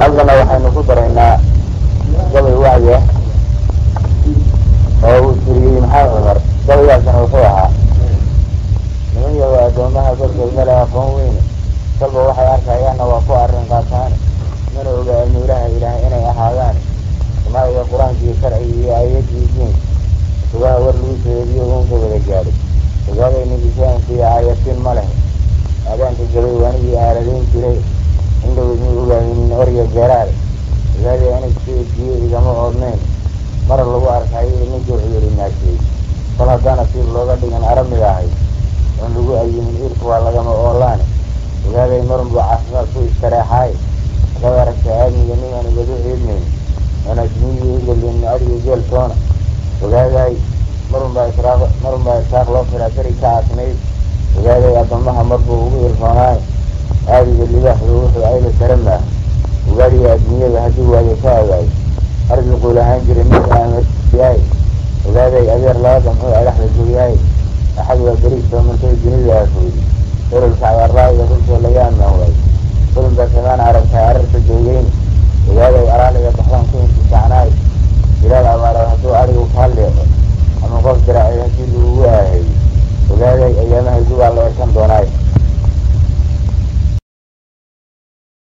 Halkana waxaynu ku daraynaa gabay wacyi ah oo uu tiriyey Maxamed Cumar. Gabaygaasna wuxuu ahaa: niman yago addoomaha korkood male aqoon weyne, kolba waxay arkayaanna waa ku arrin qaataane, mana oga amuuraha Ilaah inay ahaadaane. Samaa'iga qur-aanka iyo sharciga iyo aayaddii diinka sugaha war lagu soediyo uunka wada gaadhay. Ogaaday ninkii aayatiin ma leh aadaanka gabay waanigii aaladayn jiray indhowd ma ogaaminin orya geeraale. Ogaaday anig sidiyo igama oodnayn marar lagu arkaayo ninkii cuduri naasiyey, kol haddaan asiib looga dhigan aramiga ahayd oon lagu ayimin iilku waa lagama oolaane. Ogaaday marun buu caafimaad ku istareexaay. Haddaad aragta aadmiga nimaan ubadu ciidmayn oon ajmiyii u gelin adiga geel toona. Ogaaday marun baa israaq, marun baa irsaaq loo firaa beri ka aasnayd. Ogaaday addoomaha marbuu ugu ilroonaaye, aadiga libaaxdu wuxuu ayla sare maaha. Ogaadiga adduunyada hadduu waayo ka awaayo arsiquu lahaan jiray ninka aamyaay. Ogaaday adeer laba gamcuu adhaxda gooyaay, axad waa beriis soomantay dunida aafooday ololka cayaarlaa'iga dhulkoo laga ammaan waayo.